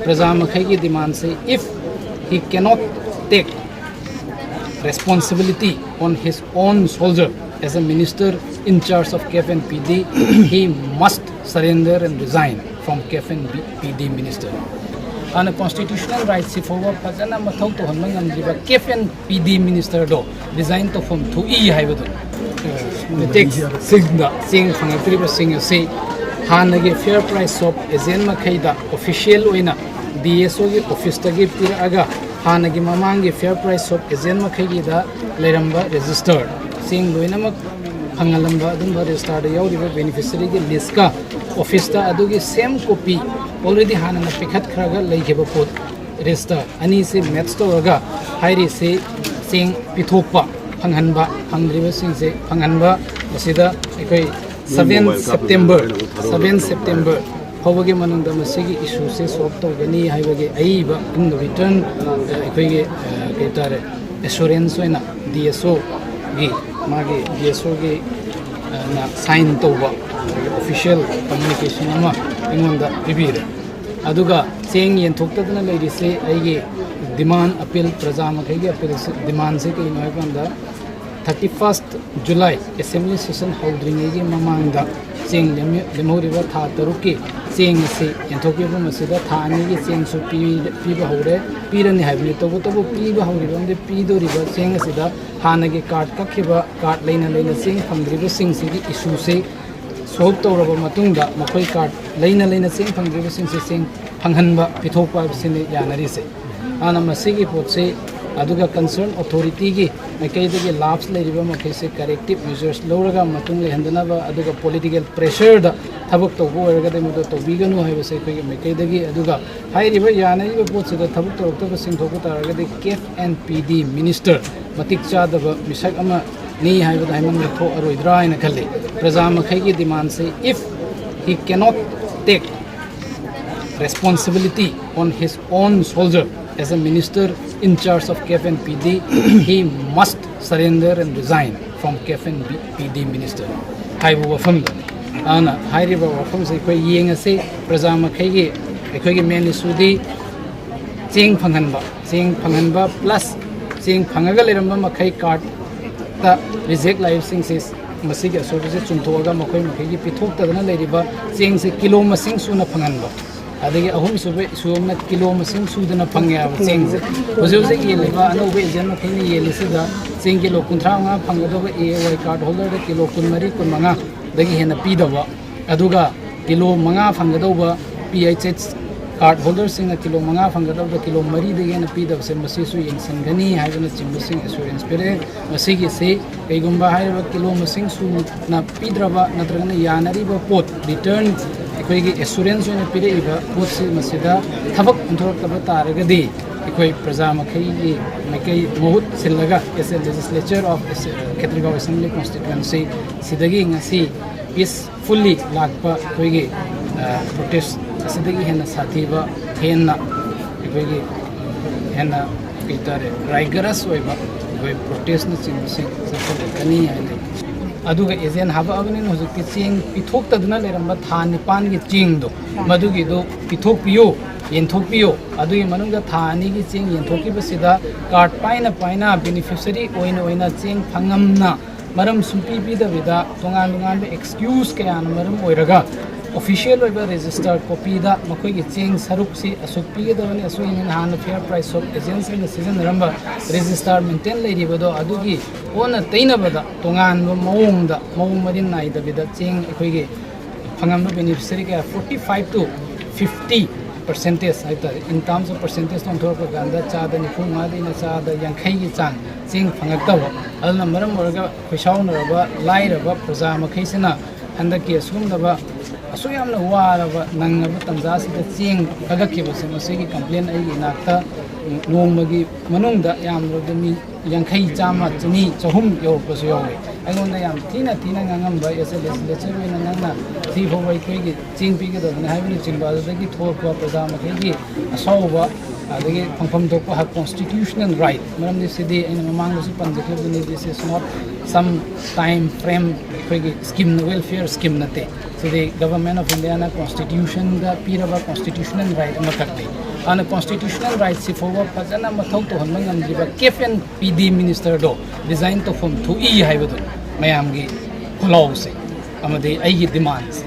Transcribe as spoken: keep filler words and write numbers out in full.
ꯄ꯭ꯔꯖꯥ ꯃꯈꯩꯒꯤ ꯗꯤꯃꯥꯟꯁꯦ, if he cannot take responsibility on his own shoulder as a minister in charge of KFNPD, he must surrender and resign from KFNPD minister. ꯍꯥꯟꯅ constitutional rightꯁꯤ ꯐꯥꯎꯕ ꯐꯖꯅ ꯃꯊꯧ ꯇꯧꯍꯟꯕ ꯉꯝꯗ꯭ꯔꯤꯕ KFNPD ministerꯗꯣ resign ꯇꯧꯐꯝ ꯊꯣꯛꯏ ꯍꯥꯏꯕꯗꯣ, ꯃꯤꯇꯦꯛꯁꯤꯡꯗ ꯆꯦꯡ ꯐꯪꯂꯛꯇ꯭ꯔꯤꯕꯁꯤꯡ ꯑꯁꯤ ꯍꯥꯟꯅꯒꯤ fair price shop agent ꯃꯈꯩꯗ official ꯑꯣꯏꯅ DSOꯒꯤ officeꯇꯒꯤ ꯄꯤꯔꯛꯑꯒ ꯍꯥꯟꯅꯒꯤ ꯃꯃꯥꯡꯒꯤ fair price shop agent ꯃꯈꯩꯒꯤꯗ ꯂꯩꯔꯝꯕ register ꯆꯦꯡ ꯂꯣꯏꯅꯃꯛ ꯐꯪꯍꯜꯂꯝꯕ ꯑꯗꯨꯝꯕ registerꯗ ꯌꯥꯎꯔꯤꯕ beneficiaryꯒꯤ listꯀ officeꯇ ꯑꯗꯨꯒꯤ same copy already ꯍꯥꯟꯅꯅ ꯄꯤꯈꯠꯈ꯭ꯔꯒ ꯂꯩꯈꯤꯕ ꯄꯣꯠ register ꯑꯅꯤꯁꯤ match ꯇꯧꯔꯒ ꯍꯥꯏꯔꯤꯁꯤ ꯆꯦꯡ ꯄꯤꯊꯣꯛꯄ ꯐꯪꯍꯟꯕ, ꯐꯪꯗ꯭ꯔꯤꯕꯁꯤꯡꯁꯦ ꯐꯪꯍꯟꯕ, ꯃꯁꯤꯗ ꯑꯩꯈꯣꯏ seven September, seven September ꯐꯥꯎꯕꯒꯤ ꯃꯅꯨꯡꯗ ꯃꯁꯤꯒꯤ issueꯁꯦ solve ꯇꯧꯒꯅꯤ ꯍꯥꯏꯕꯒꯤ ꯑꯏꯕ in written, ꯑ, ꯑꯩꯈꯣꯏꯒꯤ, ꯑ, ꯀꯩ ꯍꯥꯏꯇꯥꯔꯦ, assurance ꯑꯣꯏꯅ DSOꯒꯤ, ꯃꯥꯒꯤ DSOꯒꯤ, ꯑ, ꯅ sign ꯇꯧꯕ official communication ꯑꯃ ꯑꯩꯉꯣꯟꯗ ꯄꯤꯕꯤꯔꯦ꯫ ꯑꯗꯨꯒ ꯆꯦꯡ ꯌꯦꯟꯊꯣꯛꯇꯗꯅ ꯂꯩꯔꯤꯁꯦ ꯑꯩꯒꯤ demand appeal, ꯄ꯭ꯔꯖꯥ ꯃꯈꯩꯒꯤ appeal, demandꯁꯦ ꯀꯩꯅꯣ ꯍꯥꯏꯕ ꯀꯥꯟꯗ, thirty first July assembly session ꯍꯧꯗ꯭ꯔꯤꯉꯩꯒꯤ ꯃꯃꯥꯡꯗ ꯆꯦꯡ ꯂꯦꯝꯃꯤ-, ꯂꯦꯝꯍꯧꯔꯤꯕ ꯊꯥ ꯇꯔꯨꯛꯀꯤ ꯆꯦꯡ ꯑꯁꯤ ꯌꯦꯟꯊꯣꯛꯄꯤꯐꯝ ꯑꯁꯤꯗ ꯊꯥ ꯑꯅꯤꯒꯤ ꯆꯦꯡꯁꯨ ꯄꯤ-, ꯄꯤꯕ ꯍꯧꯔꯦ, ꯄꯤꯔꯅꯤ ꯍꯥꯏꯕꯅꯤ꯫ ꯇꯧꯕꯇꯕꯨ ꯄꯤꯕ ꯍꯧꯔꯤꯕ ꯑꯃꯗꯤ ꯄꯤꯗꯣꯔꯤꯕ ꯆꯦꯡ ꯑꯁꯤꯗ ꯍꯥꯟꯅꯒꯤ card ꯀꯛꯈꯤꯕ, card ꯂꯩꯅ ꯂꯩꯅ ꯆꯦꯡ ꯐꯪꯗ꯭ꯔꯤꯕꯁꯤꯡꯁꯤꯒꯤ issueꯁꯤ solve ꯇꯧꯔꯕ ꯃꯇꯨꯡꯗ ꯃꯈꯣꯏ card ꯂꯩꯅ ꯂꯩꯅ ꯆꯦꯡ ꯐꯪꯗ꯭ꯔꯤꯕꯁꯤꯡꯁꯤ ꯆꯦꯡ ꯐꯪꯍꯟꯕ, ꯄꯤꯊꯣꯛꯄ ꯍꯥꯏꯕꯁꯤꯅꯤ ꯌꯥꯅꯔꯤꯁꯦ꯫ ꯑꯗꯨꯅ ꯃꯁꯤꯒꯤ ꯄꯣꯠꯁꯤ ꯑꯗꯨꯒ concern authorityꯒꯤ ꯃꯥꯏꯀꯩꯗꯒꯤ lapse ꯂꯩꯔꯤꯕ ꯃꯈꯩꯁꯦ corrective measures ꯂꯧꯔꯒ ꯃꯇꯨꯡ ꯂꯩꯍꯟꯗꯅꯕ, ꯑꯗꯨꯒ political pressureꯗ ꯊꯕꯛ ꯇꯧꯕ ꯑꯣꯏꯔꯒꯗꯤ ꯃꯗꯨ ꯇꯧꯕꯤꯒꯅꯨ ꯍꯥꯏꯕꯁꯦ ꯑꯩꯈꯣꯏꯒꯤ ꯃꯥꯏꯀꯩꯗꯒꯤ꯫ ꯑꯗꯨꯒ ꯍꯥꯏꯔꯤꯕ ꯌꯥꯅꯔꯤꯕ ꯄꯣꯠꯁꯤꯗ ꯊꯕꯛ ꯇꯧꯔꯛꯇꯕꯁꯤꯡ ꯊꯣꯛꯄ ꯇꯥꯔꯒꯗꯤ KFNPD minister ꯃꯇꯤꯛ ꯆꯥꯗꯕ ꯃꯤꯁꯛ ꯑꯃꯅꯤ ꯍꯥꯏꯕꯗ ꯍꯥꯏꯃꯟꯕ ꯊꯣꯛꯑꯔꯣꯏꯗ꯭ꯔꯥ ꯍꯥꯏꯅ ꯈꯜꯂꯤ꯫ ꯄ꯭ꯔꯖꯥ ꯃꯈꯩꯒꯤ demandꯁꯤ, if he cannot take responsibility on his own shoulder as a minister in charge of KFNPD, he must surrender and resign from KFNPD minister ꯍꯥꯏꯕ ꯋꯥꯐꯝꯗꯨꯅꯤ꯫ ꯑꯗꯨꯅ ꯍꯥꯏꯔꯤꯕ ꯋꯥꯐꯝꯁꯦ ꯑꯩꯈꯣꯏ ꯌꯦꯡꯉꯁꯤ, ꯄ꯭ꯔꯖꯥ ꯃꯈꯩꯒꯤ ꯑꯩꯈꯣꯏꯒꯤ ꯃꯦꯟ ꯏꯁꯨꯗꯤ ꯆꯦꯡ ꯐꯪꯍꯟꯕ, ꯆꯦꯡ ꯐꯪꯍꯟꯕ ꯄ꯭ꯂꯁ ꯆꯦꯡ ꯐꯪꯉꯒ ꯂꯩꯔꯝꯕ ꯃꯈꯩ ꯀꯥꯔꯠꯇ ꯔꯤꯖꯦꯛ ꯂꯥꯛꯏꯕꯁꯤꯡꯁꯤ, ꯃꯁꯤꯒꯤ ꯑꯁꯣꯏꯕꯁꯦ ꯆꯨꯝꯊꯣꯛꯑꯒ ꯃꯈꯣꯏ ꯃꯈꯩꯒꯤ ꯄꯤꯊꯣꯛꯇꯗꯅ ꯂꯩꯔꯤꯕ ꯆꯦꯡꯁꯦ ꯀꯤꯂꯣ ꯃꯁꯤꯡ ꯁꯨꯅ ꯐꯪꯍꯟꯕ꯫ ꯑꯗꯒꯤ ꯑꯍꯨꯝꯁꯨꯕ ꯏꯁꯨ ꯑꯃꯅ ꯀꯤꯂꯣ ꯃꯁꯤꯡ ꯁꯨꯗꯅ ꯐꯪꯉꯦ ꯍꯥꯏꯕ ꯆꯦꯡꯁꯦ꯫ ꯍꯧꯖꯤꯛ ꯍꯧꯖꯤꯛ ꯌꯦꯜꯂꯤꯕ ꯑꯅꯧꯕ ꯑꯦꯖꯦꯟ ꯃꯈꯩꯅ ꯌꯦꯜꯂꯤꯁꯤꯗ ꯆꯦꯡ ꯀꯤꯂꯣ ꯀꯨꯟꯊ꯭ꯔꯥ ꯃꯉꯥ ꯐꯪꯒꯗꯧꯕ ꯑꯦ ꯑꯦ ꯋꯥꯏ ꯀꯥꯔꯗ ꯍꯣꯜꯗꯔꯗ ꯀꯤꯂꯣ ꯀꯨꯟꯃꯔꯤ, ꯀꯨꯟꯃꯉꯥꯗꯒꯤ ꯍꯦꯟꯅ ꯄꯤꯗꯕ, ꯑꯗꯨꯒ ꯀꯤꯂꯣ ꯃꯉꯥ ꯐꯪꯒꯗꯧꯕ ꯄꯤ ꯑꯩꯆ ꯑꯩꯆ ꯀꯥꯔꯗ ꯍꯣꯜꯗꯔꯁꯤꯡꯅ ꯀꯤꯂꯣ ꯃꯉꯥ ꯐꯪꯒꯗꯕꯗ ꯀꯤꯂꯣ ꯃꯔꯤꯗꯒꯤ ꯍꯦꯟꯅ ꯄꯤꯗꯕꯁꯦ, ꯃꯁꯤꯁꯨ ꯌꯦꯡꯁꯤꯟꯒꯅꯤ ꯍꯥꯏꯕꯅꯆꯤꯡꯕꯁꯤꯡ ꯑꯦꯁꯨꯔꯦꯟꯁ ꯄꯤꯔꯛꯑꯦ꯫ ꯃꯁꯤꯒꯤꯁꯤ ꯀꯩꯒꯨꯝꯕ ꯍꯥꯏꯔꯤꯕ ꯀꯤꯂꯣ ꯃꯁꯤꯡ ꯁꯨꯅ ꯄꯤꯗ꯭ꯔꯕ ꯅꯠꯇ꯭ꯔꯒꯅ ꯌꯥꯅꯔꯤꯕ ꯄꯣꯠ, ꯔꯤꯇꯔꯟ ꯑꯩꯈꯣꯏꯒꯤ ꯑꯦꯁꯨꯔꯦꯟꯁ ꯑꯣꯏꯅ ꯄꯤꯔꯛꯏꯕ ꯄꯣꯠꯁꯤ ꯃꯁꯤꯗ ꯊꯕꯛ ꯑꯣꯟꯊꯣꯔꯛꯇꯕ ꯇꯥꯔꯒꯗꯤ, ꯑꯩꯈꯣꯏ ꯄ꯭ꯔꯖꯥ ꯃꯈꯩꯒꯤ ꯃꯥꯏꯀꯩ ꯃꯍꯨꯠ ꯁꯤꯜꯂꯒ, as a legislature of Khetrigao assembly constituency ꯁꯤꯗꯒꯤ ꯉꯁꯤ ꯄꯤꯁ ꯐꯨꯜꯂꯤ ꯂꯥꯛꯄ ꯑꯩꯈꯣꯏꯒꯤ ꯄ꯭ꯔꯣꯇꯦꯁ ꯑꯁꯤꯗꯒꯤ ꯍꯦꯟꯅ ꯁꯥꯊꯤꯕ, ꯍꯦꯟꯅ ꯑꯩꯈꯣꯏꯒꯤ ꯍꯦꯟꯅ ꯀꯩ ꯍꯥꯏꯇꯥꯔꯦ, ꯔꯥꯏꯒꯔꯁ ꯑꯣꯏꯕ ꯑꯩꯈꯣꯏ ꯄ꯭ꯔꯣꯇꯦꯁꯅꯆꯤꯡꯕꯁꯤꯡ ꯆꯠꯊꯔꯛꯀꯅꯤ ꯍꯥꯏꯅ ꯂꯩ꯫ ꯑꯗꯨꯒ ꯑꯦꯖꯦꯟ ꯍꯥꯞꯄꯛꯑꯕꯅꯤꯅ ꯍꯧꯖꯤꯛꯇꯤ ꯆꯦꯡ ꯄꯤꯊꯣꯛꯇꯗꯅ ꯂꯩꯔꯝꯕ ꯊꯥ ꯅꯤꯄꯥꯟꯒꯤ ꯆꯦꯡꯗꯣ, ꯃꯗꯨꯒꯤꯗꯣ ꯄꯤꯊꯣꯛꯄꯤꯌꯨ, ꯌꯦꯟꯊꯣꯛꯄꯤꯌꯨ꯫ ꯑꯗꯨꯒꯤ ꯃꯅꯨꯡꯗ ꯊꯥ ꯑꯅꯤꯒꯤ ꯆꯦꯡ ꯌꯦꯟꯊꯣꯛꯈꯤꯕꯁꯤꯗ ꯀꯥꯔꯠ ꯄꯥꯏꯅ ꯄꯥꯏꯅ ꯕꯦꯅꯤꯐꯤꯁꯔꯤ ꯑꯣꯏꯅ ꯑꯣꯏꯅ ꯆꯦꯡ ꯐꯪꯉꯝꯅ ꯃꯔꯝ ꯁꯨꯡꯄꯤ ꯄꯤꯗꯕꯤꯗ ꯇꯣꯉꯥꯟ ꯇꯣꯉꯥꯟꯕ ꯑꯦꯛꯁꯀ꯭ꯌꯨꯁ ꯀꯌꯥꯅ ꯃꯔꯝ ꯑꯣꯏꯔꯒ ꯑꯣꯐꯤꯁꯤꯌꯦꯜ ꯑꯣꯏꯕ ꯔꯦꯖꯤꯁꯇꯔ ꯀꯣꯄꯤꯗ ꯃꯈꯣꯏꯒꯤ ꯆꯦꯡ ꯁꯔꯨꯛꯁꯤ ꯑꯁꯨꯛ ꯄꯤꯒꯗꯕꯅꯤ, ꯑꯁꯨꯛ ꯍꯦꯟꯅ ꯍꯥꯟꯅ ꯐꯤꯌꯔ ꯄ꯭ꯔꯥꯏꯁ ꯑꯣꯐ ꯑꯦꯖꯦꯟꯁꯤꯅ ꯁꯤꯖꯤꯟꯅꯔꯝꯕ ꯔꯦꯖꯤꯁꯇꯥꯔ ꯃꯦꯟꯇꯦꯟ ꯂꯩꯔꯤꯕꯗꯣ ꯑꯗꯨꯒꯤ ꯑꯣꯟꯅ ꯇꯩꯅꯕꯗ ꯇꯣꯉꯥꯟꯕ ꯃꯑꯣꯡꯗ, ꯃꯑꯣꯡ ꯃꯔꯤꯟ ꯅꯥꯏꯗꯕꯤꯗ ꯆꯦꯡ ꯑꯩꯈꯣꯏꯒꯤ ꯐꯪꯉꯝꯕ ꯕꯦꯅꯤꯐꯤꯁꯔꯤ ꯀꯌꯥ forty five to fifty percentage ꯍꯥꯏꯇꯥꯔꯦ, in terms of percentage ꯑꯣꯟꯊꯣꯔꯛꯄ ꯀꯥꯟꯗ ꯆꯥꯗ ꯅꯤꯐꯨ ꯃꯉꯥꯗꯩꯅ ꯆꯥꯗ ꯌꯥꯡꯈꯩꯒꯤ ꯆꯥꯡ ꯆꯦꯡ ꯐꯪꯉꯛꯇꯕ꯫ ꯑꯗꯨꯅ ꯃꯔꯝ ꯑꯣꯏꯔꯒ ꯈꯣꯏꯁꯥꯎꯅꯔꯕ ꯂꯥꯏꯔꯕ ꯄ꯭ꯔꯖꯥ ꯃꯈꯩꯁꯤꯅ ꯍꯟꯗꯛꯀꯤ ꯑꯁꯤꯒꯨꯝꯂꯕ ꯑꯁꯨꯛ ꯌꯥꯝꯅ ꯋꯥꯔꯕ ꯅꯪꯉꯕ ꯇꯥꯟꯖꯥꯁꯤꯗ ꯆꯦꯡ ꯀꯛꯂꯛꯈꯤꯕꯁꯦ, ꯃꯁꯤꯒꯤ ꯀꯝꯄ꯭ꯂꯦꯟ ꯑꯩꯒꯤ ꯏꯅꯥꯛꯇ ꯅꯣꯡꯃꯒꯤ ꯃꯅꯨꯡꯗ ꯌꯥꯝꯗ꯭ꯔꯕꯗ ꯃꯤ ꯌꯥꯡꯈꯩ, ꯆꯥꯝꯃ, ꯆꯅꯤ, ꯆꯍꯨꯝ ꯌꯧꯔꯛꯄꯁꯨ ꯌꯥꯎꯋꯤ꯫ ꯑꯩꯉꯣꯟꯗ ꯌꯥꯝ ꯊꯤꯅ ꯊꯤꯅ ꯉꯥꯡꯉꯝꯕ, as a legislature ꯑꯣꯏꯅ ꯅꯪꯅ ꯁꯤ ꯐꯥꯎꯕ ꯑꯩꯈꯣꯏꯒꯤ ꯆꯦꯡ ꯄꯤꯒꯗꯕꯅꯤ ꯍꯥꯏꯕꯅꯆꯤꯡꯕ ꯑꯗꯨꯗꯒꯤ ꯊꯣꯛꯂꯛꯄ ꯄ꯭ꯔꯖꯥ ꯃꯈꯩꯒꯤ ꯑꯁꯥꯎꯕ, ꯑꯗꯒꯤ ꯐꯪꯐꯝ ꯊꯣꯛꯄ ꯍꯛ, constitutional right, ꯃꯔꯝꯗꯤ ꯁꯤꯗꯤ ꯑꯩꯅ ꯃꯃꯥꯡꯗꯁꯨ ꯄꯟꯖꯈꯤꯕꯗꯨꯅꯤ, this is not Some time frame ꯑꯩꯈꯣꯏꯒꯤ ꯁ꯭ꯀꯤꯝ, ꯋꯦꯜꯐꯤꯌꯔ ꯁ꯭ꯀꯤꯝ ꯅꯠꯇꯦ꯫ ꯁꯤꯗꯤ ꯒꯚꯔꯟꯃꯦꯟ ꯑꯣꯐ ꯏꯟꯗꯤꯌꯥꯅ ꯀꯣꯟꯁꯇꯤꯇ꯭ꯌꯨꯁꯟꯗ ꯄꯤꯔꯕ ꯀꯣꯟꯁꯇꯤꯇ꯭ꯌꯨꯁꯅꯦꯜ ꯔꯥꯏꯠ ꯑꯃꯈꯛꯅꯤ꯫ ꯑꯗꯨꯅ ꯀꯣꯟꯁꯇꯤꯇ꯭ꯌꯨꯁꯅꯦꯜ ꯔꯥꯏꯠꯁꯤ ꯐꯥꯎꯕ ꯐꯖꯅ ꯃꯊꯧ ꯇꯧꯍꯟꯕ ꯉꯝꯗ꯭ꯔꯤꯕ ꯀꯦꯞ ꯑꯦꯟ ꯄꯤ ꯗꯤ ꯃꯤꯅꯤꯁꯇꯔꯗꯣ ꯔꯤꯖꯥꯏꯟ ꯇꯧꯐꯝ ꯊꯣꯛꯏ ꯍꯥꯏꯕꯗꯨ ꯃꯌꯥꯝꯒꯤ ꯈꯨꯜꯂꯥꯎꯁꯦ ꯑꯃꯗꯤ ꯑꯩꯒꯤ ꯗꯤꯃꯥꯟꯁꯦ꯫